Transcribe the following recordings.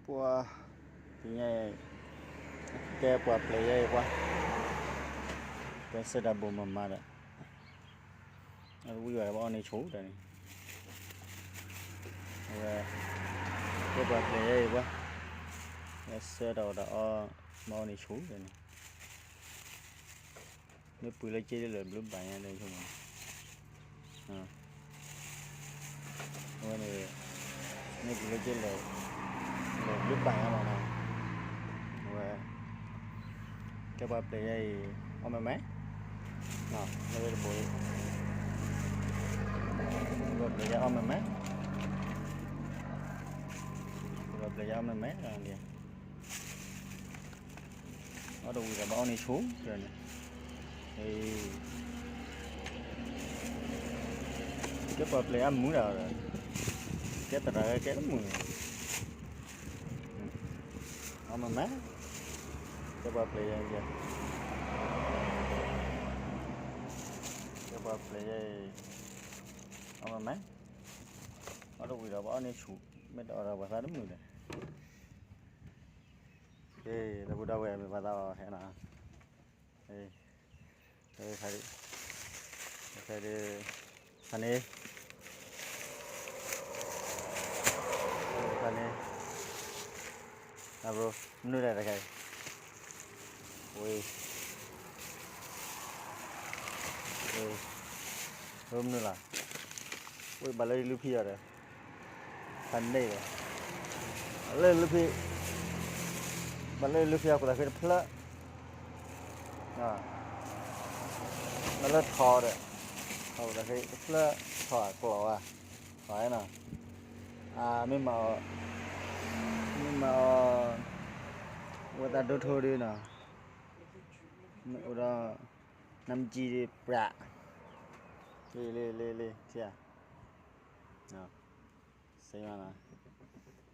Puah, ti ñai, kē puah ple yai puah. Kē sē da bo ma ma da. A wi wa ba ni chu da ni. Wa, kē puah ple yai puah. Kē sē da da o ma ni chu da ni. Ni pui la che le blu ba ya le chu ma. ເອີ ນີ້ ນີ້ຄືເລີຍເຈັດເລີຍ ເລີຍຢຸດໄປຫັ້ນນະ ເອີ ແຕ່ວ່າເປຍອອກມາໃໝ່ເນາະ ເລີຍບໍ່ ເລີຍເປຍອອກມາໃໝ່ ເລີຍເປຍອອກມາໃໝ່ ເອົາດອກຫວີດມາເອົາໃນໂຊດຽວນີ້ ເອີ ເກັບປາເປຍອາໝູດາວ ເກັບຕະລາເກັບໝູ ເອົາມາແມ ເກັບປາເປຍຢ່າງດຽວ ເກັບປາເປຍເອົາມາແມ ເອົາດອກຫວີດມາເອົາໃນໂຊດ ແມ່ນເອົາດອກຫວີດມາໃສ່ມືເດີ. ເອີ ລະບຸດາເວ ເປັນພາສາແທ້ນະ ເອີ ເອີ ຄາເດ ຄາເດ ຄາເນ ຄາເນ ອາໂບຣ ໜູໄດ້ລະໄຄ ໂອ້ຍ ເອີ ເອີ ໜູລະ ໂອ້ຍ ບາເລີຍລູພີອະເດີ Sunday ເລີຍລູພີ ບາເລີຍລູພີ ເອົາຕາເຄດເພລະ ອ່າ ບາເລີຍທໍເດີ ເອົາຕາເຄດເພລະ ທໍກລໍອະ ຂໍໃຫ້ນະ ອ່າ ມີມາ ມີມາ ໂອຕາໂດໂທດີນະ ໂອຕາ ນຳຈີປະ ເລ ເລ ເລ ເລ ເຊຍ ນະ Semana.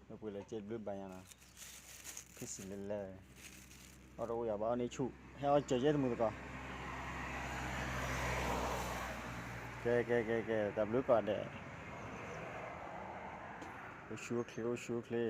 Dopo le jet blue bayana. Kisi lele. Ora uya ba oni chu. He o jet jet mu ko. Ke ke ke ke. Ta blue ko de. O chu kle, o chu kle.